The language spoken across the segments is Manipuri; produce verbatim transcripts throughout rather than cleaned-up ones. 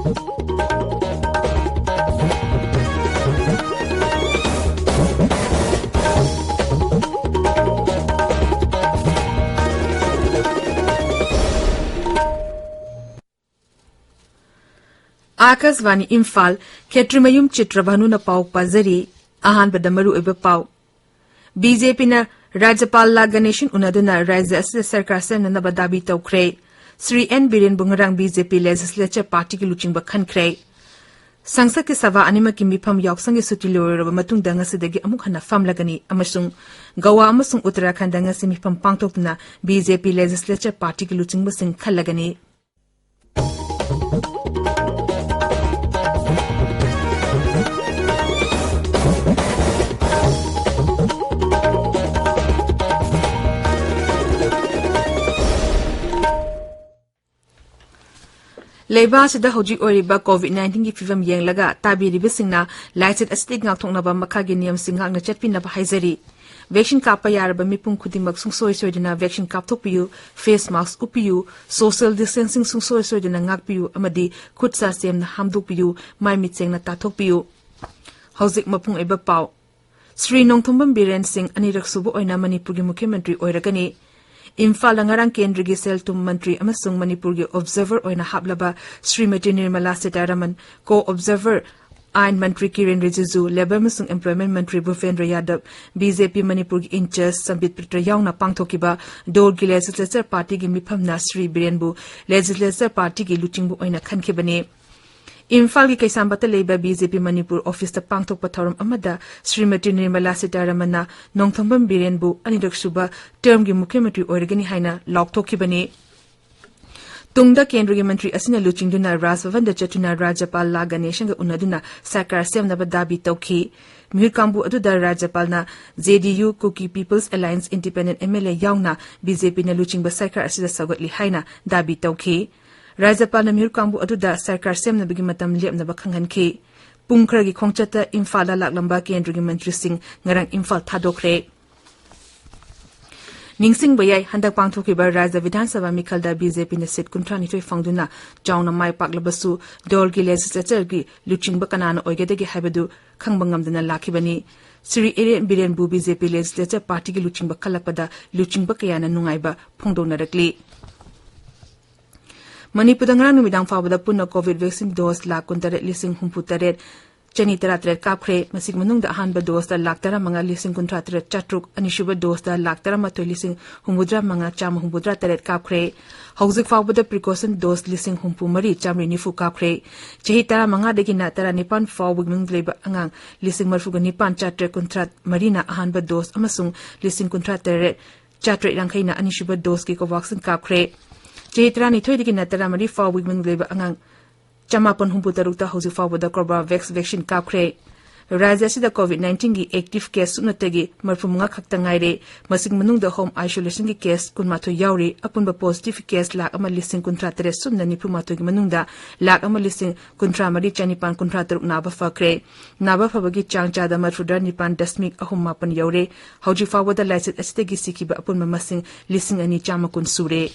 ꯑꯥꯀꯥꯁꯕꯥꯅꯤ ꯏꯝꯐꯥꯜ꯫ ꯈꯦꯇ꯭ꯔꯤꯃꯌꯨꯝ ꯆꯤꯇ꯭ꯔꯚꯥꯅꯨꯅ ꯄꯥꯎ ꯄꯥꯖꯔꯤ꯫ ꯑꯍꯥꯟꯕꯗ ꯃꯔꯨꯑꯣꯏꯕ ꯄꯥꯎ꯫ ꯕꯤ ꯖꯦ ꯄꯤꯅ ꯔꯥꯖ꯭ꯌꯄꯥꯜ ꯂꯥ ꯒꯅꯦꯁꯟ ꯎꯅꯗꯨꯅ ꯔꯥꯖ꯭ꯌ ꯑꯁꯤꯗ ꯁꯔꯀꯥꯔ ꯁꯦꯝꯅꯅꯕ ꯗꯥꯕꯤ ꯇꯧꯈ꯭ꯔꯦ꯫ ꯁ꯭ꯔꯤ ꯑꯦꯟ ꯕꯤꯔꯦꯟꯕꯨ ꯉꯔꯥꯡ ꯕꯤ ꯖꯦ ꯄꯤ ꯂꯦꯖꯤꯁꯂꯦꯆꯔ ꯄꯥꯔꯇꯤꯒꯤ ꯂꯨꯆꯤꯡꯕ ꯈꯟꯈ꯭ꯔꯦ꯫ ꯁꯪꯁꯠꯀꯤ ꯁꯚꯥ ꯑꯅꯤꯃꯛꯀꯤ ꯃꯤꯐꯝ ꯌꯥꯎꯁꯪꯒꯤ ꯁꯨꯇꯤ ꯂꯣꯏꯔꯕ ꯃꯇꯨꯡꯗ ꯉꯁꯤꯗꯒꯤ ꯑꯃꯨꯛ ꯍꯟꯅ ꯐꯝꯂꯒꯅꯤ ꯑꯃꯁꯨꯡ ꯒꯋꯥ ꯑꯃꯁꯨꯡ ꯎꯠꯇꯔꯥꯈꯟꯗ ꯉꯁꯤ ꯃꯤꯐꯝ ꯄꯥꯡꯊꯣꯛꯇꯨꯅ ꯕꯤ ꯖꯦ ꯄꯤ ꯂꯦꯖꯤꯁꯂꯦꯆꯔ ꯄꯥꯔꯇꯤꯒꯤ ꯂꯨꯆꯤꯡꯕꯁꯤꯡ ꯈꯜꯂꯒꯅꯤ꯫ ꯂꯩꯕꯥꯛ ꯑꯁꯤꯗ ꯍꯧꯖꯤꯛ ꯑꯣꯏꯔꯤꯕ ꯀꯣꯚꯤꯗ ꯅꯥꯏꯟꯇꯤꯟꯒꯤ ꯐꯤꯕꯝ ꯌꯦꯡꯂꯒ ꯇꯥꯕꯤꯔꯤꯕꯁꯤꯡꯅ ꯂꯥꯏꯆꯠ ꯑꯁꯤꯗꯒꯤ ꯉꯥꯛꯊꯣꯛꯅꯕ ꯃꯈꯥꯒꯤ ꯅꯤꯌꯝꯁꯤꯡ ꯉꯥꯛꯅ ꯆꯠꯄꯤꯅꯕ ꯍꯥꯏꯖꯔꯤ꯫ ꯚꯦꯛꯁꯤꯟ ꯀꯥꯞꯄ ꯌꯥꯔꯕ ꯃꯤꯄꯨꯝ ꯈꯨꯗꯤꯡꯃꯛ ꯁꯨꯡꯁꯣꯏ ꯁꯣꯏꯗꯅ ꯚꯦꯛꯁꯤꯟ ꯀꯥꯞꯊꯣꯛꯄꯤꯌꯨ, ꯐꯦꯁ ꯃꯥꯁꯛ ꯎꯞꯄꯤꯌꯨ, ꯁꯣꯁꯤꯌꯦꯜ ꯗꯤꯁꯇꯦꯟꯁꯤꯡ ꯁꯨꯡꯁꯣꯏ ꯁꯣꯏꯗꯅ ꯉꯥꯛꯄꯤꯌꯨ ꯑꯃꯗꯤ ꯈꯨꯠ ꯁꯥ ꯁꯦꯝꯅ ꯍꯥꯝꯗꯣꯛꯄꯤꯌꯨ, ꯃꯥꯏ ꯃꯤꯠ ꯁꯦꯡꯅ ꯇꯥꯊꯣꯛꯄꯤꯌꯨ꯫ ꯍꯧꯖꯤꯛ ꯃꯄꯨꯡ ꯑꯣꯏꯕ ꯄꯥꯎ꯫ ꯁ꯭ꯔꯤ ꯅꯣꯡꯊꯣꯝꯕꯝ ꯕꯤꯔꯦꯟ ꯁꯤꯡ ꯑꯅꯤꯔꯛ ꯁꯨꯕ ꯑꯣꯏꯅ ꯃꯅꯤꯄꯨꯔꯒꯤ ꯃꯨꯈ꯭ꯌ ꯃꯟꯇ꯭ꯔꯤ ꯑꯣꯏꯔꯒꯅꯤ꯫ ꯏꯝꯐꯥꯜꯗ ꯉꯔꯥꯡ ꯀꯦꯟꯗ꯭ꯔꯒꯤ ꯁꯦꯜ ꯊꯨꯝ ꯃꯟꯇ꯭ꯔꯤ ꯑꯃꯁꯨꯡ ꯃꯅꯤꯄꯨꯔꯒꯤ ꯑꯣꯕꯖꯔꯚꯔ ꯑꯣꯏꯅ ꯍꯥꯞꯂꯕ ꯁ꯭ꯔꯤꯃꯇꯤ ꯅꯤꯔꯃꯂꯥ ꯁꯤꯇꯥꯔꯥꯃꯟ, ꯀꯣ ꯑꯣꯕꯖꯔꯚꯔ ꯑꯥꯏꯟ ꯃꯟꯇ꯭ꯔꯤ ꯀꯤꯔꯦꯟ ꯔꯤꯖꯤꯖꯨ, ꯂꯦꯕꯔ ꯑꯃꯁꯨꯡ ꯑꯦꯝꯄ꯭ꯂꯣꯏꯃꯦꯟ ꯃꯟꯇ꯭ꯔꯤ ꯚꯨꯄꯦꯟꯗ꯭ꯔ ꯌꯥꯗꯕ, ꯕꯤ ꯖꯦ ꯄꯤ ꯃꯅꯤꯄꯨꯔꯒꯤ ꯏꯟꯆꯥꯔꯖ ꯁꯝꯕꯤꯠ ꯄꯇ꯭ꯔ ꯌꯥꯎꯅ ꯄꯥꯡꯊꯣꯛꯈꯤꯕ ꯗꯣꯔꯒꯤ ꯂꯦꯖꯤꯁꯂꯦꯆꯔ ꯄꯥꯔꯇꯤꯒꯤ ꯃꯤꯐꯝꯅ ꯁ꯭ꯔꯤ ꯕꯤꯔꯦꯟꯕꯨ ꯂꯦꯖꯤꯁꯂꯦꯆꯔ ꯄꯥꯔꯇꯤꯒꯤ ꯂꯨꯆꯤꯡꯕ ꯑꯣꯏꯅ ꯈꯟꯈꯤꯕꯅꯤ꯫ ꯏꯝꯐꯥꯜꯒꯤ ꯀꯩꯁꯥꯝꯄꯥꯠꯇ ꯂꯩꯕ ꯕꯤ ꯖꯦ ꯄꯤ ꯃꯅꯤꯄꯨꯔ ꯑꯣꯐꯤꯁꯇ ꯄꯥꯡꯊꯣꯛꯄ ꯊꯧꯔꯝ ꯑꯃꯗ ꯁ꯭ꯔꯤꯃꯇꯤ ꯅꯤꯔꯃꯂꯥ ꯁꯤꯇꯥꯔꯥꯃꯟꯅ ꯅꯣꯡꯊꯣꯝꯕꯝ ꯕꯤꯔꯦꯟꯕꯨ ꯑꯅꯤꯔꯛ ꯁꯨꯕ ꯇꯔꯝꯒꯤ ꯃꯨꯈ꯭ꯌ ꯃꯟꯇ꯭ꯔꯤ ꯑꯣꯏꯔꯒꯅꯤ ꯍꯥꯏꯅ ꯂꯥꯎꯊꯣꯛꯈꯤꯕꯅꯤ꯫ ꯇꯨꯡꯗ ꯀꯦꯟꯗ꯭ꯔꯒꯤ ꯃꯟꯇ꯭ꯔꯤ ꯑꯁꯤꯅ ꯂꯨꯆꯤꯡꯗꯨꯅ ꯔꯥꯖꯚꯕꯟꯗ ꯆꯠꯇꯨꯅ ꯔꯥꯖ꯭ꯌꯄꯥꯜ ꯂꯥ ꯒꯅꯦꯁꯟꯒ ꯎꯅꯗꯨꯅ ꯁꯔꯀꯥꯔ ꯁꯦꯝꯅꯕ ꯗꯥꯕꯤ ꯇꯧꯈꯤ꯫ ꯃꯤꯍꯨꯠ ꯀꯥꯡꯕꯨ ꯑꯗꯨꯗ ꯔꯥꯖ꯭ꯌꯄꯥꯜꯅ J D U, Kuki peoples alliance, independent M L A ꯌꯥꯎꯅ ꯕꯤ ꯖꯦ ꯄꯤꯅ ꯂꯨꯆꯤꯡꯕ ꯁꯔꯀꯥꯔ ꯑꯁꯤꯗ ꯁꯧꯒꯠꯂꯤ ꯍꯥꯏꯅ ꯗꯥꯕꯤ ꯇꯧꯈꯤ꯫ ꯔꯥꯖ꯭ꯌꯄꯥꯜꯅ ꯃꯤꯍꯨꯠ ꯀꯥꯡꯕꯨ ꯑꯗꯨꯗ ꯁꯔꯀꯥꯔ ꯁꯦꯝꯅꯕꯒꯤ ꯃꯇꯝ ꯂꯦꯞꯅꯕ ꯈꯪꯍꯟꯈꯤ꯫ ꯄꯨꯡ ꯈꯔꯒꯤ ꯈꯣꯡꯆꯠꯇ ꯏꯝꯐꯥꯜꯗ ꯂꯥꯛꯂꯝꯕ ꯀꯦꯟꯗ꯭ꯔꯒꯤ ꯃꯟꯇ꯭ꯔꯤꯁꯤꯡ ꯉꯔꯥꯡ ꯏꯝꯐꯥꯜ ꯊꯥꯗꯣꯛꯈ꯭ꯔꯦ꯫ ꯅꯤꯡꯁꯤꯡꯕ ꯌꯥꯏ, ꯍꯟꯗꯛ ꯄꯥꯡꯊꯣꯛꯈꯤꯕ ꯔꯥꯖ꯭ꯌ ꯕꯤꯙꯥꯟ ꯁꯚꯥ ꯃꯤꯈꯜꯗ ꯕꯤ ꯖꯦ ꯄꯤꯅ ꯁꯤꯠ ꯀꯨꯟꯊ꯭ꯔꯥ ꯅꯤꯊꯣꯏ ꯐꯪꯗꯨꯅ ꯆꯥꯎꯅ ꯃꯥꯏ ꯄꯥꯛꯂꯕꯁꯨ, ꯗꯣꯜꯒꯤ ꯂꯦꯖꯤꯁꯂꯦꯆꯔꯒꯤ ꯂꯨꯆꯤꯡꯕ ꯀꯅꯥꯅ ꯑꯣꯏꯒꯗꯒꯦ ꯍꯥꯏꯕꯗꯨ ꯈꯪꯕ ꯉꯝꯗꯅ ꯂꯥꯛꯈꯤꯕꯅꯤ꯫ ꯁ꯭ꯔꯤ ꯏꯔꯦꯟ ꯕꯤꯔꯦꯟꯕꯨ ꯕꯤ ꯖꯦ ꯄꯤ ꯂꯦꯖꯤꯁꯂꯦꯆꯔ ꯄꯥꯔꯇꯤꯒꯤ ꯂꯨꯆꯤꯡꯕ ꯈꯜꯂꯛꯄꯗ ꯂꯨꯆꯤꯡꯕ ꯀꯌꯥꯅ ꯅꯨꯡꯉꯥꯏꯕ ꯐꯣꯡꯗꯣꯛꯅꯔꯛꯂꯤ꯫ ꯃꯅꯤꯄꯨꯔꯗ ꯉꯔꯥꯡ ꯅꯨꯃꯤꯗꯥꯡ ꯐꯥꯎꯕꯗ ꯄꯨꯟꯅ ꯀꯣꯚꯤꯗ ꯚꯦꯛꯁꯤꯟ ꯗꯣꯁ ꯂꯥꯈ ꯀꯨꯟꯇꯔꯦꯠ ꯂꯤꯁꯤꯡ ꯍꯨꯝꯐꯨꯇꯔꯦꯠ ꯆꯅꯤ ꯇꯔꯥꯇꯔꯦꯠ ꯀꯥꯞꯈ꯭ꯔꯦ꯫ ꯃꯁꯤꯒꯤ ꯃꯅꯨꯡꯗ ꯑꯍꯥꯟꯕ ꯗꯣꯁꯇ ꯂꯥꯈ ꯇꯔꯥꯃꯉꯥ ꯂꯤꯁꯤꯡ ꯀꯨꯟꯊ꯭ꯔꯥ ꯇꯔꯦꯠ ꯆꯥꯇ꯭ꯔꯨꯛ, ꯑꯅꯤꯁꯨꯕ ꯗꯣꯁꯇ ꯂꯥꯈ ꯇꯔꯥꯃꯥꯊꯣꯏ ꯂꯤꯁꯤꯡ ꯍꯨꯝꯐꯨꯇꯔꯥ ꯃꯉꯥ ꯆꯥꯝꯃ ꯍꯨꯝꯐꯨꯇꯔꯥ ꯇꯔꯦꯠ ꯀꯥꯞꯈ꯭ꯔꯦ꯫ ꯍꯧꯖꯤꯛ ꯐꯥꯎꯕꯗ ꯄ꯭ꯔꯤꯀꯣꯁꯟ ꯗꯣꯁ ꯂꯤꯁꯤꯡ ꯍꯨꯝꯐꯨ ꯃꯔꯤ ꯆꯥꯝꯃꯔꯤ ꯅꯤꯐꯨ ꯀꯥꯞꯈ꯭ꯔꯦ꯫ ꯆꯍꯤ ꯇꯔꯥꯃꯉꯥꯗꯒꯤꯅ ꯇꯔꯥꯅꯤꯄꯥꯟ ꯐꯥꯎꯕꯒꯤ ꯃꯅꯨꯡꯗ ꯂꯩꯕ ꯑꯉꯥꯡ ꯂꯤꯁꯤꯡ ꯃꯔꯤꯐꯨꯒ ꯅꯤꯄꯥꯟ ꯆꯥꯇ꯭ꯔꯦꯠ ꯀꯨꯟꯊ꯭ꯔꯥ ꯃꯔꯤꯅ ꯑꯍꯥꯟꯕ ꯗꯣꯁ ꯑꯃꯁꯨꯡ ꯂꯤꯁꯤꯡ ꯀꯨꯟꯊ꯭ꯔꯥ ꯇꯔꯦꯠ ꯆꯥꯇ꯭ꯔꯦꯠ ꯌꯥꯡꯈꯩꯅ ꯑꯅꯤꯁꯨꯕ ꯗꯣꯁꯀꯤ ꯀꯣꯚꯥꯛꯁꯤꯟ ꯀꯥꯞꯈ꯭ꯔꯦ꯫ ꯆꯍꯤ ꯇꯔꯥꯅꯤꯊꯣꯏꯗꯒꯤꯅ ꯇꯔꯥꯃꯔꯤ ꯐꯥꯎꯕꯒꯤ ꯃꯅꯨꯡꯗ ꯂꯩꯕ ꯑꯉꯥꯡ ꯆꯃꯥꯄꯟ ꯍꯨꯝꯐꯨ ꯇꯔꯨꯛꯇ ꯍꯧꯖꯤꯛ ꯐꯥꯎꯕꯗ ꯀꯣꯔꯕꯥꯚꯦꯛꯁ ꯚꯦꯛꯁꯤꯟ ꯀꯥꯞꯈ꯭ꯔꯦ꯫ ꯔꯥꯖ꯭ꯌ ꯑꯁꯤꯗ ꯀꯣꯚꯤꯗ ꯅꯥꯏꯟꯇꯤꯟꯒꯤ ꯑꯦꯛꯇꯤꯚ ꯀꯦꯁ ꯁꯨꯞꯅꯇꯒꯤ ꯃꯔꯤꯐꯨ ꯃꯉꯥ ꯈꯛꯇ ꯉꯥꯏꯔꯦ꯫ ꯃꯁꯤꯒꯤ ꯃꯅꯨꯡꯗ ꯍꯣꯝ ꯑꯥꯏꯁꯣꯂꯦꯁꯟꯒꯤ ꯀꯦꯁ ꯀꯨꯟꯃꯥꯊꯣꯏ ꯌꯥꯎꯔꯤ꯫ ꯑꯄꯨꯟꯕ ꯄꯣꯖꯤꯇꯤꯚ ꯀꯦꯁ ꯂꯥꯈ ꯑꯃ ꯂꯤꯁꯤꯡ ꯀꯨꯟꯊ꯭ꯔꯥ ꯇꯔꯦꯠ ꯁꯨꯞꯅ ꯅꯤꯐꯨ ꯃꯥꯊꯣꯏꯒꯤ ꯃꯅꯨꯡꯗ ꯂꯥꯈ ꯑꯃ ꯂꯤꯁꯤꯡ ꯀꯨꯟꯊ꯭ꯔꯥ ꯃꯔꯤ ꯆꯅꯤꯄꯥꯟ ꯀꯨꯟꯊ꯭ꯔꯥ ꯇꯔꯨꯛ ꯅꯥꯕ ꯐꯈ꯭ꯔꯦ꯫ ꯅꯥꯕ ꯐꯕꯒꯤ ꯆꯥꯡ ꯆꯥꯗ ꯃꯔꯤꯐꯨꯇꯔꯥ ꯅꯤꯄꯥꯟ ꯗꯁꯃꯤꯛ ꯑꯍꯨꯝ ꯃꯥꯄꯟ ꯌꯧꯔꯦ꯫ ꯍꯧꯖꯤꯛ ꯐꯥꯎꯕꯗ ꯂꯥꯏꯆꯠ ꯑꯁꯤꯗꯒꯤ ꯁꯤꯈꯤꯕ ꯑꯄꯨꯟꯕ ꯃꯁꯤꯡ ꯂꯤꯁꯤꯡ ꯑꯅꯤ ꯆꯥꯝꯃ ꯀꯨꯟ ꯁꯨꯔꯦ꯫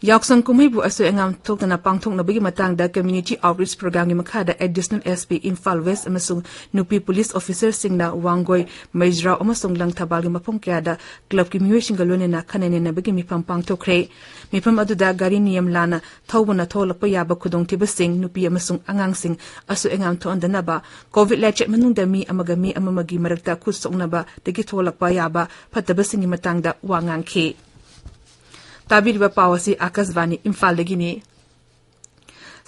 ꯌꯥꯎꯁꯪ ꯀꯨꯝꯍꯩꯕꯨ ꯑꯁꯣꯏ ꯑꯉꯥꯝ ꯊꯣꯛꯇꯅ ꯄꯥꯡꯊꯣꯛꯅꯕꯒꯤ ꯃꯇꯥꯡꯗ ꯀꯝꯃ꯭ꯌꯨꯅꯤꯇꯤ ꯑꯥꯎꯠꯔꯤꯆ ꯄ꯭ꯔꯣꯒ꯭ꯔꯥꯝꯒꯤ ꯃꯈꯥꯗ additional S P Imphal west ꯑꯃꯁꯨꯡ ꯅꯨꯄꯤ ꯄꯨꯂꯤꯁ ꯑꯣꯐꯤꯁꯔꯁꯤꯡꯅ ꯋꯥꯡꯒꯣꯏ, ꯃꯩꯖ꯭ꯔꯥꯎ ꯑꯃꯁꯨꯡ ꯂꯪꯊꯕꯥꯜꯒꯤ ꯃꯐꯝ ꯀꯌꯥꯗ ꯀ꯭ꯂꯕꯀꯤ ꯃꯤꯑꯣꯏꯁꯤꯡꯒ ꯂꯣꯏꯅꯅ ꯈꯟꯅ ꯅꯩꯅꯕꯒꯤ ꯃꯤꯐꯝ ꯄꯥꯡꯊꯣꯛꯈ꯭ꯔꯦ꯫ ꯃꯤꯐꯝ ꯑꯗꯨꯗ ꯒꯥꯔꯤ ꯅꯤꯌꯝ ꯂꯥꯟꯅ ꯊꯧꯕꯅ ꯊꯣꯛꯂꯛꯄ ꯌꯥꯕ ꯈꯨꯗꯣꯡꯊꯤꯕꯁꯤꯡ, ꯅꯨꯄꯤ ꯑꯃꯁꯨꯡ ꯑꯉꯥꯡꯁꯤꯡ ꯑꯁꯣꯏ ꯑꯉꯥꯝ ꯊꯣꯛꯍꯟꯗꯅꯕ, ꯀꯣꯚꯤꯗ ꯂꯥꯏꯆꯠ ꯃꯅꯨꯡꯗ ꯃꯤ ꯑꯃꯒ ꯃꯤ ꯑꯃꯒꯤ ꯃꯔꯛꯇ ꯈꯨꯠ ꯁꯣꯛꯅꯕꯗꯒꯤ ꯊꯣꯛꯂꯛꯄ ꯌꯥꯕ ꯐꯠꯇꯕꯁꯤꯡꯒꯤ ꯃꯇꯥꯡꯗ ꯋꯥ ꯉꯥꯡꯈꯤ꯫ ꯇꯥꯕꯤꯔꯤꯕ ꯄꯥꯎ ꯑꯁꯤ ꯑꯥꯀꯥꯁꯕꯥꯅꯤ ꯏꯝꯐꯥꯜꯗꯒꯤꯅꯤ꯫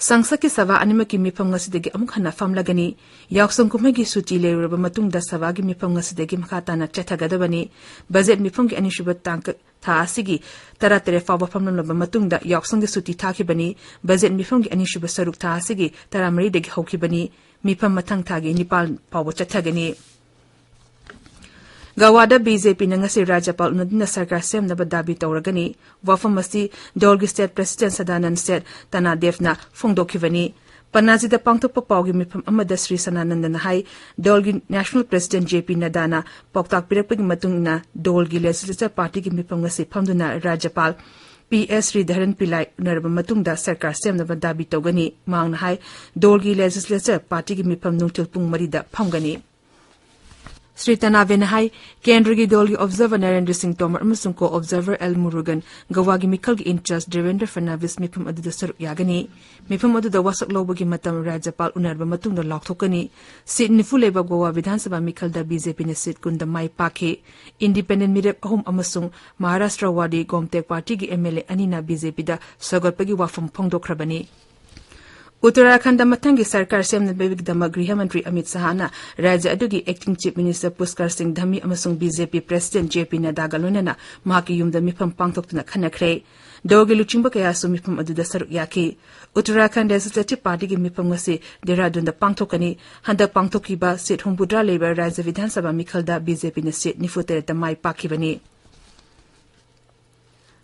ꯁꯪꯁꯠꯀꯤ ꯁꯚꯥ ꯑꯅꯤꯃꯛꯀꯤ ꯃꯤꯐꯝ ꯉꯁꯤꯗꯒꯤ ꯑꯃꯨꯛ ꯍꯟꯅ ꯐꯝꯂꯒꯅꯤ꯫ ꯌꯥꯎꯁꯪ ꯀꯨꯝꯍꯩꯒꯤ ꯁꯨꯇꯤ ꯂꯩꯔꯨꯔꯕ ꯃꯇꯨꯡꯗ ꯁꯚꯥꯒꯤ ꯃꯤꯐꯝ ꯉꯁꯤꯗꯒꯤ ꯃꯈꯥ ꯇꯥꯅ ꯆꯠꯊꯒꯗꯕꯅꯤ꯫ ꯕꯖꯦꯠ ꯃꯤꯐꯝꯒꯤ ꯑꯅꯤꯁꯨꯕ ꯇꯥꯡꯀꯛ ꯊꯥ ꯑꯁꯤꯒꯤ ꯇꯔꯥꯇꯔꯦꯠ ꯐꯥꯎꯕ ꯐꯝꯂꯝꯂꯕ ꯃꯇꯨꯡꯗ ꯌꯥꯎꯁꯪꯒꯤ ꯁꯨꯇꯤ ꯊꯥꯈꯤꯕꯅꯤ꯫ ꯕꯖꯦꯠ ꯃꯤꯐꯝꯒꯤ ꯑꯅꯤꯁꯨꯕ ꯁꯔꯨꯛ ꯊꯥ ꯑꯁꯤꯒꯤ ꯇꯔꯥꯃꯔꯤꯗꯒꯤ ꯍꯧꯈꯤꯕꯅꯤ꯫ ꯃꯤꯐꯝ ꯃꯊꯪ ꯊꯥꯒꯤ ꯅꯤꯄꯥꯟ ꯐꯥꯎꯕ ꯆꯠꯊꯒꯅꯤ꯫ ꯒꯋꯥꯗ ꯕꯤ ꯖꯦ ꯄꯤꯅ ꯉꯁꯤ ꯔꯥꯖ꯭ꯌꯄꯥꯜ ꯎꯅꯗꯨꯅ ꯁꯔꯀꯥꯔ ꯁꯦꯝꯅꯕ ꯗꯥꯕꯤ ꯇꯧꯔꯒꯅꯤ꯫ ꯋꯥꯐꯝ ꯑꯁꯤ ꯗꯣꯜꯒꯤ ꯁ꯭ꯇꯦꯠ ꯄ꯭ꯔꯦꯁꯤꯗꯦꯟꯠ ꯁꯗꯥꯅꯟꯗ ꯁꯦꯠ ꯇꯅꯥꯗꯦꯕꯅ ꯐꯣꯡꯗꯣꯛꯈꯤꯕꯅꯤ꯫ ꯄꯅꯥꯖꯤꯗ ꯄꯥꯡꯊꯣꯛꯄ ꯄꯥꯎꯒꯤ ꯃꯤꯐꯝ ꯑꯃꯗ ꯁ꯭ꯔꯤ ꯁꯅꯥꯅꯟꯗꯅ ꯍꯥꯏ, ꯗꯣꯜꯒꯤ National President J P ꯅꯗꯥꯅ ꯄꯥꯎꯇꯥꯛ ꯄꯤꯔꯛꯄꯒꯤ ꯃꯇꯨꯡ ꯏꯟꯅ ꯗꯣꯜꯒꯤ Legislature Partyꯒꯤ ꯃꯤꯐꯝ ꯉꯁꯤ ꯐꯝꯗꯨꯅ ꯔꯥꯖ꯭ꯌꯄꯥꯜ ꯄꯤ ꯑꯦꯁ ꯁ꯭ꯔꯤꯙꯔꯟ ꯄꯤꯂꯥꯏ ꯎꯅꯔꯕ ꯃꯇꯨꯡꯗ ꯁꯔꯀꯥꯔ ꯁꯦꯝꯅꯕ ꯗꯥꯕꯤ ꯇꯧꯒꯅꯤ꯫ ꯃꯍꯥꯛꯅ ꯍꯥꯏ, ꯗꯣꯜꯒꯤ Legislature Partyꯒꯤ ꯃꯤꯐꯝ ꯅꯨꯡꯊꯤꯜ ꯄꯨꯡ ꯃꯔꯤꯗ ꯐꯝꯒꯅꯤ꯫ ꯁ꯭ꯔꯤ ꯇꯅꯥꯕꯦꯅ ꯍꯥꯏ, ꯀꯦꯟꯗ꯭ꯔꯒꯤ ꯗꯣꯜꯒꯤ Observer ꯅꯔꯦꯟꯗ꯭ꯔ ꯁꯤꯡ ꯇꯣꯃꯔ ꯑꯃꯁꯨꯡ Co-Observer ꯑꯦꯜ ꯃꯨꯔꯨꯒꯟ ꯒꯋꯥꯒꯤ ꯃꯤꯈꯜꯒꯤ in-charge ꯗꯦꯕꯦꯟꯗ꯭ꯔ ꯐꯗꯅꯕꯤꯁ ꯃꯤꯐꯝ ꯑꯗꯨꯗ ꯁꯔꯨꯛ ꯌꯥꯒꯅꯤ꯫ ꯃꯤꯐꯝ ꯑꯗꯨꯗ ꯋꯥꯁꯛ ꯂꯧꯕꯒꯤ ꯃꯇꯝ ꯔꯥꯖ꯭ꯌꯄꯥꯜ ꯎꯅꯔꯕ ꯃꯇꯨꯡꯗ ꯂꯥꯎꯊꯣꯛꯀꯅꯤ꯫ ꯁꯤꯠ ꯅꯤꯐꯨ ꯂꯩꯕ ꯒꯣꯋꯥ ꯕꯤꯙꯥꯟ ꯁꯚꯥ ꯃꯤꯈꯜꯗ ꯕꯤ ꯖꯦ ꯄꯤꯅ ꯁꯤꯠ ꯀꯨꯟꯗ ꯃꯥꯏ ꯄꯥꯛꯈꯤ꯫ Independent ꯃꯤꯔꯦꯞ ꯑꯍꯨꯝ ꯑꯃꯁꯨꯡ ꯃꯍꯥꯔꯥꯁꯇ꯭ꯔ ꯋꯥꯗꯤ ꯒꯣꯝꯇꯦꯛ ꯄꯥꯔꯇꯤꯒꯤ ꯑꯦꯝ ꯑꯦꯜ ꯑꯦ ꯑꯅꯤꯅ ꯕꯤ ꯖꯦ ꯄꯤꯗ ꯁꯧꯒꯠꯄꯒꯤ ꯋꯥꯐꯝ ꯐꯣꯡꯗꯣꯛꯈ꯭ꯔꯕꯅꯤ꯫ ꯎꯠꯇꯔꯥꯈꯟꯗ ꯃꯊꯪꯒꯤ ꯁꯔꯀꯥꯔ ꯁꯦꯝꯅꯕꯒꯤꯗꯃꯛ ꯒ꯭ꯔꯤꯍ ꯃꯟꯇ꯭ꯔꯤ ꯑꯃꯤꯠ ꯁꯍꯥꯅ ꯔꯥꯖ꯭ꯌ ꯑꯗꯨꯒꯤ Acting Chief Minister ꯄꯨꯁꯀꯔ ꯁꯤꯡ ꯙꯃꯤ ꯑꯃꯁꯨꯡ ꯕꯤ ꯖꯦ ꯄꯤ President ꯖꯦ ꯄꯤ ꯅꯗꯥꯒ ꯂꯣꯏꯅꯅ ꯃꯍꯥꯛꯀꯤ ꯌꯨꯝꯗ ꯃꯤꯐꯝ ꯄꯥꯡꯊꯣꯛꯇꯨꯅ ꯈꯟꯅꯈ꯭ꯔꯦ꯫ ꯗꯣꯜꯒꯤ ꯂꯨꯆꯤꯡꯕ ꯀꯌꯥꯁꯨ ꯃꯤꯐꯝ ꯑꯗꯨꯗ ꯁꯔꯨꯛ ꯌꯥꯈꯤ꯫ ꯎꯠꯇꯔꯥꯈꯟꯗ Legislative Partyꯒꯤ ꯃꯤꯐꯝ ꯉꯁꯤ ꯗꯦꯍꯔꯥꯗꯨꯟꯗ ꯄꯥꯡꯊꯣꯛꯀꯅꯤ꯫ ꯍꯟꯗꯛ ꯄꯥꯡꯊꯣꯛꯈꯤꯕ ꯁꯤꯠ ꯍꯨꯝꯐꯨꯇꯔꯥ ꯂꯩꯕ ꯔꯥꯖ꯭ꯌ ꯕꯤꯙꯥꯟ ꯁꯚꯥ ꯃꯤꯈꯜꯗ ꯕꯤ ꯖꯦ ꯄꯤꯅ ꯁꯤꯠ ꯅꯤꯐꯨꯇꯔꯦꯠꯇ ꯃꯥꯏ ꯄꯥꯛꯈꯤꯕꯅꯤ꯫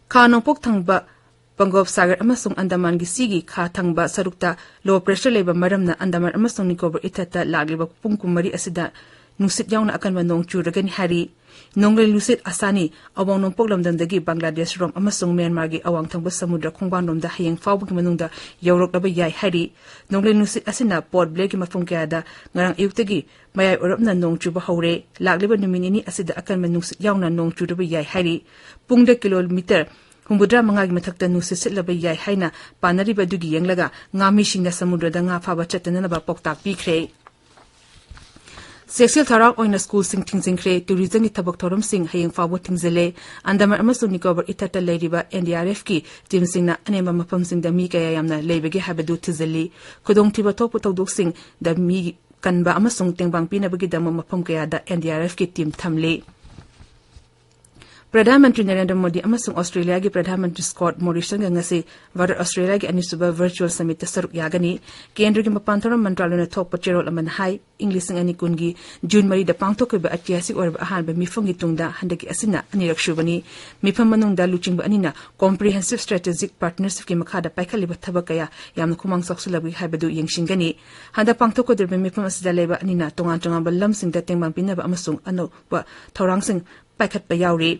ꯈꯥ ꯅꯣꯡꯄꯣꯛ ꯊꯪꯕ ꯕꯪꯒꯣꯞ ꯁꯥꯒꯔ ꯑꯃꯁꯨꯡ ꯑꯟꯗꯃꯥꯟꯒꯤ ꯁꯤꯒꯤ ꯈꯥ ꯊꯪꯕ ꯁꯔꯨꯛꯇ low pressure ꯂꯩꯕ ꯃꯔꯝꯅ ꯑꯟꯗꯃꯥꯟ ꯑꯃꯁꯨꯡ ꯅꯤꯀꯣꯕꯔ ꯏꯊꯠꯇ ꯂꯥꯛꯂꯤꯕ ꯄꯨꯡ ꯀꯨꯟꯃꯔꯤ ꯑꯁꯤꯗ ꯅꯨꯡꯁꯤꯠ ꯌꯥꯎꯅ ꯑꯀꯟꯕ ꯅꯣꯡ ꯆꯨꯔꯒꯅꯤ ꯍꯥꯏꯔꯤ꯫ ꯅꯣꯡꯂꯩ ꯅꯨꯡꯁꯤꯠ ꯑꯁꯥꯅꯤ ꯑꯋꯥꯡ ꯅꯣꯡꯄꯣꯛ ꯂꯝꯗꯝꯗꯒꯤ ꯕꯪꯒ꯭ꯂꯥꯗꯦꯁ ꯔꯣꯝ ꯑꯃꯁꯨꯡ ꯃ꯭ꯌꯥꯟꯃꯥꯔꯒꯤ ꯑꯋꯥꯡ ꯊꯪꯕ ꯁꯃꯨꯗ꯭ꯔ ꯈꯣꯡꯕꯥꯟꯔꯣꯝꯗ ꯍꯌꯦꯡ ꯐꯥꯎꯕꯒꯤ ꯃꯅꯨꯡꯗ ꯌꯧꯔꯛꯂꯕ ꯌꯥꯏ ꯍꯥꯏꯔꯤ꯫ ꯅꯣꯡꯂꯩ ꯅꯨꯡꯁꯤꯠ ꯑꯁꯤꯅ ꯄꯣꯔꯠ ꯕ꯭ꯂꯦꯌꯔꯒꯤ ꯃꯐꯝ ꯀꯌꯥꯗ ꯉꯔꯥꯡ ꯑꯌꯨꯛꯇꯒꯤ ꯃꯌꯥꯏ ꯑꯣꯏꯔꯞꯅ ꯅꯣꯡ ꯆꯨꯕ ꯍꯧꯔꯦ꯫ ꯂꯥꯛꯂꯤꯕ ꯅꯨꯃꯤꯠ ꯅꯤꯅꯤ ꯑꯁꯤꯗ ꯑꯀꯟꯕ ꯅꯨꯡꯁꯤꯠ ꯌꯥꯎꯅ ꯅꯣꯡ ꯆꯨꯔꯕ ꯌꯥꯏ ꯍꯥꯏꯔꯤ꯫ ꯄꯨꯡꯗ ꯀꯤꯂꯣꯃꯤꯇꯔ ꯍꯨꯝꯐꯨꯇꯔꯥ ꯃꯉꯥꯒꯤ ꯃꯊꯛꯇ ꯅꯨꯡꯁꯤꯠ ꯁꯤꯠꯂꯕ ꯌꯥꯏ ꯍꯥꯏꯅ ꯄꯥꯅꯔꯤꯕ ꯑꯗꯨꯒꯤ ꯌꯦꯡꯂꯒ ꯉꯥꯃꯤꯁꯤꯡꯅ ꯁꯃꯨꯗ꯭ꯔꯗ ꯉꯥ ꯐꯥꯕ ꯆꯠꯇꯅꯅꯕ ꯄꯥꯎꯇꯥꯛ ꯄꯤꯈ꯭ꯔꯦ꯫ ꯆꯦꯛꯁꯤꯜ ꯊꯧꯔꯥꯡ ꯑꯣꯏꯅ ꯁ꯭ꯀꯨꯜꯁꯤꯡ ꯊꯤꯡꯖꯤꯟꯈ꯭ꯔꯦ꯫ ꯇꯨꯔꯤꯖꯝꯒꯤ ꯊꯕꯛ ꯊꯧꯔꯝꯁꯤꯡ ꯍꯌꯦꯡ ꯐꯥꯎꯕ ꯊꯤꯡꯖꯤꯜꯂꯦ꯫ ꯑꯟꯗꯃꯥꯟ ꯑꯃꯁꯨꯡ ꯅꯤꯀꯣꯕꯔ ꯏꯊꯠꯇ ꯂꯩꯔꯤꯕ ꯑꯦꯟ ꯗꯤ ꯑꯥꯔ ꯑꯦꯐꯀꯤ ꯇꯤꯝꯁꯤꯡꯅ ꯑꯅꯦꯝꯕ ꯃꯐꯝꯁꯤꯡꯗ ꯃꯤ ꯀꯌꯥ ꯌꯥꯝꯅ ꯂꯩꯕꯒꯦ ꯍꯥꯏꯕꯗꯨ ꯊꯤꯖꯤꯜꯂꯤ꯫ ꯈꯨꯗꯣꯡꯊꯤꯕ ꯊꯣꯛꯄ ꯊꯧꯗꯣꯛꯁꯤꯡꯗ ꯃꯤ ꯀꯟꯕ ꯑꯃꯁꯨꯡ ꯇꯦꯡꯕꯥꯡ ꯄꯤꯅꯕꯒꯤꯗꯃꯛ ꯃꯐꯝ ꯀꯌꯥꯗ ꯑꯦꯟ ꯗꯤ ꯑꯥꯔ ꯑꯦꯐꯀꯤ ꯇꯤꯝ ꯊꯝꯂꯤ꯫ ꯄ꯭ꯔꯙꯥꯟ ꯃꯟꯇ꯭ꯔꯤ ꯅꯔꯦꯟꯗ꯭ꯔ ꯃꯣꯗꯤ ꯑꯃꯁꯨꯡ ꯑꯣꯁꯇ꯭ꯔꯦꯂꯤꯌꯥꯒꯤ ꯄ꯭ꯔꯙꯥꯟ ꯃꯟꯇ꯭ꯔꯤ ꯁ꯭ꯀꯣꯠ ꯃꯣꯔꯤꯁꯟꯒ ꯉꯁꯤ ꯚꯥꯔꯠ ꯑꯣꯁꯇ꯭ꯔꯦꯂꯤꯌꯥꯒꯤ ꯑꯅꯤꯁꯨꯕ ꯚꯔꯆꯨꯑꯦꯜ ꯁꯃꯤꯠꯇ ꯁꯔꯨꯛ ꯌꯥꯒꯅꯤ꯫ ꯀꯦꯟꯗ꯭ꯔꯒꯤ ꯃꯄꯥꯟ ꯊꯧꯔꯝ ꯃꯟꯇ꯭ꯔꯥꯂꯣꯏꯅ ꯊꯣꯛꯄ ꯆꯦꯔꯣꯜ ꯑꯃꯅ ꯍꯥꯏ, ꯏꯪ ꯂꯤꯁꯤꯡ ꯑꯅꯤ ꯀꯨꯟꯒꯤ ꯖꯨꯟ ꯃꯔꯤꯗ ꯄꯥꯡꯊꯣꯛꯈꯤꯕ ꯑꯩꯇꯤꯍꯥꯁꯤꯛ ꯑꯣꯏꯔꯕ ꯑꯍꯥꯟꯕ ꯃꯤꯐꯝꯒꯤ ꯇꯨꯡꯗ ꯍꯟꯗꯛꯀꯤ ꯑꯁꯤꯅ ꯑꯅꯤꯔꯛ ꯁꯨꯕꯅꯤ꯫ ꯃꯤꯐꯝ ꯃꯅꯨꯡꯗ ꯂꯨꯆꯤꯡꯕ ꯑꯅꯤꯅ Comprehensive Strategic Partnershipꯀꯤ ꯃꯈꯥꯗ ꯄꯥꯏꯈꯠꯂꯤꯕ ꯊꯕꯛ ꯀꯌꯥ ꯌꯥꯝꯅ ꯈꯨꯃꯥꯡ ꯆꯥꯎꯁꯤꯜꯂꯕꯒꯦ ꯍꯥꯏꯕꯗꯨ ꯌꯦꯡꯁꯤꯟꯒꯅꯤ꯫ ꯍꯟꯗꯛ ꯄꯥꯡꯊꯣꯛꯀꯗꯧꯔꯤꯕ ꯃꯤꯐꯝ ꯑꯁꯤꯗ ꯂꯩꯕ ꯑꯅꯤꯅ ꯇꯣꯉꯥꯟ ꯇꯣꯉꯥꯟꯕ ꯂꯝꯁꯤꯡꯗ ꯇꯦꯡꯕꯥꯡ ꯄꯤꯅꯕ ꯑꯃꯁꯨꯡ ꯑꯅꯧꯕ ꯊꯧꯔꯥꯡꯁꯤꯡ ꯄꯥꯏꯈꯠꯄ ꯌꯥꯎꯔꯤ꯫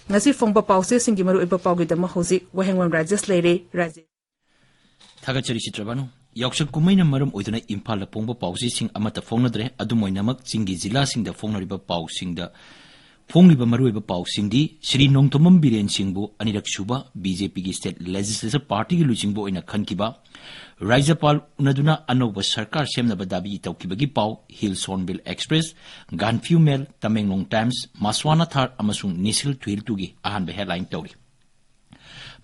ꯉꯁꯤ ꯐꯣꯡꯕ ꯄꯥꯎꯆꯦꯁꯤꯡꯒꯤ ꯃꯔꯨꯑꯣꯏꯕ ꯄꯥꯎꯒꯤꯗꯃꯛ ꯍꯧꯖꯤꯛ ꯋꯥꯍꯦꯡꯕꯝ ꯔꯥꯖꯦꯁ ꯂꯩꯔꯦ꯫ ꯔꯥꯖꯦꯁ꯫ ꯊꯥꯒꯠꯆꯔꯤ ꯆꯤꯇ꯭ꯔꯕꯥꯅꯨ꯫ ꯌꯥꯎꯁꯪ ꯀꯨꯝꯍꯩꯅ ꯃꯔꯝ ꯑꯣꯏꯗꯨꯅ ꯏꯝꯐꯥꯜꯗ ꯐꯣꯡꯕ ꯄꯥꯎꯆꯦꯁꯤꯡ ꯑꯃꯠꯇ ꯐꯣꯡꯅꯗ꯭ꯔꯦ꯫ ꯑꯗꯨꯝ ꯑꯣꯏꯅꯃꯛ, ꯆꯤꯡꯒꯤ ꯖꯤꯂꯥꯁꯤꯡꯗ ꯐꯣꯡꯅꯔꯤꯕ ꯄꯥꯎꯁꯤꯡꯗ ꯐꯣꯡꯂꯤꯕ ꯃꯔꯨꯑꯣꯏꯕ ꯄꯥꯎꯁꯤꯡꯗꯤ: ꯁ꯭ꯔꯤ ꯅꯣꯡꯊꯣꯝꯕꯝ ꯕꯤꯔꯦꯟ ꯁꯤꯡꯕꯨ ꯑꯅꯤꯔꯛ ꯁꯨꯕ BJPꯒꯤ State Legislature Partyꯒꯤ ꯂꯨꯆꯤꯡꯕ ꯑꯣꯏꯅ ꯈꯟꯈꯤꯕ, ꯔꯥꯖ꯭ꯌꯄꯥꯜ ꯎꯅꯗꯨꯅ ꯑꯅꯧꯕ ꯁꯔꯀꯥꯔ ꯁꯦꯝꯅꯕ ꯗꯥꯕꯤ ꯇꯧꯈꯤꯕꯒꯤ ꯄꯥꯎ꯫ Hills Hornbill Express, Gaanphiu Mail, Tamenglong Times, Maswana Thar ꯑꯃꯁꯨꯡ Nisil Thuiltuꯒꯤ ꯑꯍꯥꯟꯕ headline ꯇꯧꯔꯤ꯫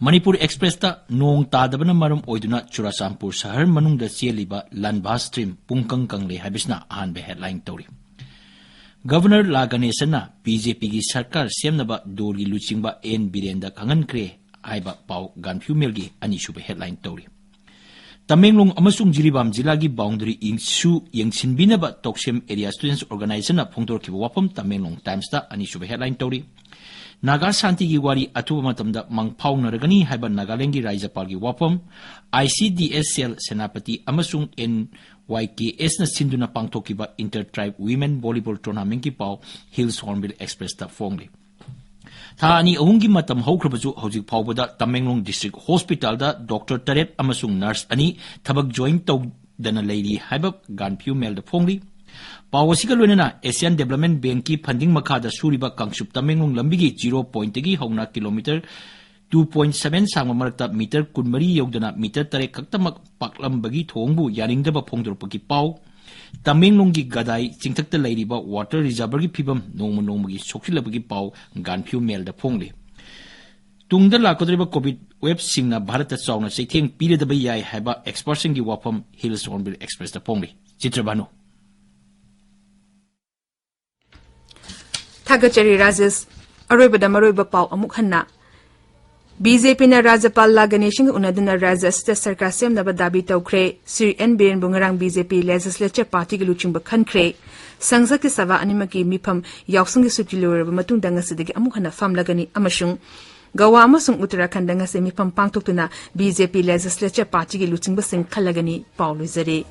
ꯃꯅꯤꯄꯨꯔ Expressꯇ ꯅꯣꯡ ꯇꯥꯗꯕꯅ ꯃꯔꯝ ꯑꯣꯏꯗꯨꯅ ꯆꯨꯔꯥꯆꯥꯟꯄꯨꯔ ꯁꯍꯔ ꯃꯅꯨꯡꯗ ꯆꯦꯜꯂꯤꯕ ꯂꯥꯟꯚꯥ stream ꯄꯨꯡꯀꯪ ꯀꯪꯂꯦ ꯍꯥꯏꯕꯁꯤꯅ ꯑꯍꯥꯟꯕ headline ꯇꯧꯔꯤ꯫ ꯒꯕꯔꯅꯔ ꯂꯥ ꯒꯅꯦꯁꯟꯅ BJPꯒꯤ ꯁꯔꯀꯥꯔ ꯁꯦꯝꯅꯕ ꯗꯣꯜꯒꯤ ꯂꯨꯆꯤꯡꯕ ꯑꯦꯟ ꯕꯤꯔꯦꯟꯗ ꯈꯪꯍꯟꯈ꯭ꯔꯦ ꯍꯥꯏꯕ ꯄꯥꯎ Gaanphiu Mailꯒꯤ ꯑꯅꯤꯁꯨꯕ headline ꯇꯧꯔꯤ꯫ ꯇꯃꯦꯡꯂꯣꯡ ꯑꯃꯁꯨꯡ ꯖꯤꯔꯤꯕꯥꯝ ꯖꯤꯂꯥꯒꯤ boundary issue ꯌꯦꯡꯁꯤꯟꯕꯤꯅꯕ ꯇꯣꯛꯁꯦꯝ Area Students Organizationꯅ ꯐꯣꯡꯗꯣꯔꯛꯈꯤꯕ ꯋꯥꯐꯝ Tamenglong Timesꯇ ꯑꯅꯤꯁꯨꯕ headline ꯇꯧꯔꯤ꯫ ꯅꯥꯒꯥ ꯁꯥꯟꯇꯤꯒꯤ ꯋꯥꯔꯤ ꯑꯊꯨꯕ ꯃꯇꯝꯗ ꯃꯪꯐꯥꯎꯅꯔꯒꯅꯤ ꯍꯥꯏꯕ ꯅꯥꯒꯥꯂꯦꯟꯗꯒꯤ ꯔꯥꯖ꯭ꯌꯄꯥꯜꯒꯤ ꯋꯥꯐꯝ꯫ ICDS cell ꯁꯦꯅꯥꯄꯇꯤ ꯑꯃꯁꯨꯡ NYKSꯅ ꯁꯤꯟꯗꯨꯅ ꯄꯥꯡꯊꯣꯛꯈꯤꯕ Inter Tribe Women Volleyball Tournamentꯀꯤ ꯄꯥꯎ Hills Hornbill Expressꯇ ꯐꯣꯡꯂꯤ꯫ ꯊꯥ ꯑꯅꯤ ꯑꯍꯨꯝꯒꯤ ꯃꯇꯝ ꯍꯧꯈ꯭ꯔꯕꯁꯨ ꯍꯧꯖꯤꯛ ꯐꯥꯎꯕꯗ ꯇꯃꯦꯡꯂꯣꯡ District Hospitalꯗ doctor ꯇꯔꯦꯠ ꯑꯃꯁꯨꯡ nurse ꯑꯅꯤ ꯊꯕꯛ join ꯇꯧꯗꯅ ꯂꯩꯔꯤ ꯍꯥꯏꯕ Gaanphiu Mailꯗ ꯐꯣꯡꯂꯤ꯫ ꯄꯥꯎ ꯑꯁꯤꯒ ꯂꯣꯏꯅꯅ Asian Development Bankꯀꯤ funding ꯃꯈꯥꯗ ꯁꯨꯔꯤꯕ ꯀꯥꯡꯆꯨꯞ ꯇꯃꯦꯡꯂꯣꯡ ꯂꯝꯕꯤꯒꯤ zero pointꯇꯒꯤ ꯍꯧꯅ kilometre two point seven ꯁꯥꯡꯕ ꯃꯔꯛꯇ metre ꯀꯨꯟꯃꯔꯤ ꯌꯧꯗꯅ metre ꯇꯔꯦꯠ ꯈꯛꯇꯃꯛ ꯄꯥꯛꯂꯝꯕꯒꯤ ꯊꯧꯑꯣꯡꯕꯨ ꯌꯥꯅꯤꯡꯗꯕ ꯐꯣꯡꯗꯣꯔꯛꯄꯒꯤ ꯄꯥꯎ꯫ ꯇꯃꯦꯡꯂꯣꯡꯒꯤ ꯒꯗꯥꯏ ꯆꯤꯡꯊꯛꯇ ꯂꯩꯔꯤꯕ water reservoirꯒꯤ ꯐꯤꯕꯝ ꯅꯣꯡꯃ ꯅꯣꯡꯃꯒꯤ ꯁꯣꯛꯆꯤꯜꯂꯕꯒꯤ ꯄꯥꯎ Gaanphiu Mailꯗ ꯐꯣꯡꯂꯤ꯫ ꯇꯨꯡꯗ ꯂꯥꯛꯀꯗꯧꯔꯤꯕ COVID waveꯁꯤꯡꯅ ꯚꯥꯔꯠꯇ ꯆꯥꯎꯅ ꯆꯩꯊꯦꯡ ꯄꯤꯔꯗꯕ ꯌꯥꯏ ꯍꯥꯏꯕ expertꯁꯤꯡꯒꯤ ꯋꯥꯐꯝ Hills Hornbill Expressꯇ ꯐꯣꯡꯂꯤ꯫ ꯆꯤꯇ꯭ꯔꯕꯥꯅꯨ꯫ ꯊꯥꯒꯠꯆꯔꯤ ꯔꯥꯖꯦꯁ꯫ ꯑꯔꯣꯏꯕꯗ ꯃꯔꯨꯑꯣꯏꯕ ꯄꯥꯎ ꯑꯃꯨꯛ ꯍꯟꯅ꯫ ꯕꯤ ꯖꯦ ꯄꯤꯅ ꯔꯥꯖ꯭ꯌꯄꯥꯜ ꯂꯥ ꯒꯅꯦꯁꯟꯒ ꯎꯅꯗꯨꯅ ꯔꯥꯖ꯭ꯌ ꯑꯁꯤꯗ ꯁꯔꯀꯥꯔ ꯁꯦꯝꯅꯕ ꯗꯥꯕꯤ ꯇꯧꯈ꯭ꯔꯦ꯫ ꯁ꯭ꯔꯤ ꯑꯦꯟ ꯕꯤꯔꯦꯟꯕꯨ ꯉꯔꯥꯡ ꯕꯤ ꯖꯦ ꯄꯤ Legislature Partyꯒꯤ ꯂꯨꯆꯤꯡꯕ ꯈꯟꯈ꯭ꯔꯦ꯫ ꯁꯪꯁꯗꯀꯤ ꯁꯚꯥ ꯑꯅꯤꯃꯛꯀꯤ ꯃꯤꯐꯝ ꯌꯥꯎꯁꯪꯒꯤ ꯁꯨꯇꯤ ꯂꯣꯏꯔꯕ ꯃꯇꯨꯡꯗ ꯉꯁꯤꯗꯒꯤ ꯑꯃꯨꯛ ꯍꯟꯅ ꯐꯝꯂꯒꯅꯤ ꯑꯃꯁꯨꯡ ꯒꯋꯥ ꯑꯃꯁꯨꯡ ꯎꯠꯇꯔꯥꯈꯟꯗ ꯉꯁꯤ ꯃꯤꯐꯝ ꯄꯥꯡꯊꯣꯛꯇꯨꯅ ꯕꯤ ꯖꯦ ꯄꯤ Legislature Partyꯒꯤ ꯂꯨꯆꯤꯡꯕꯁꯤꯡ ꯈꯜꯂꯒꯅꯤ꯫ ꯄꯥꯎ ꯂꯣꯏꯖꯔꯦ꯫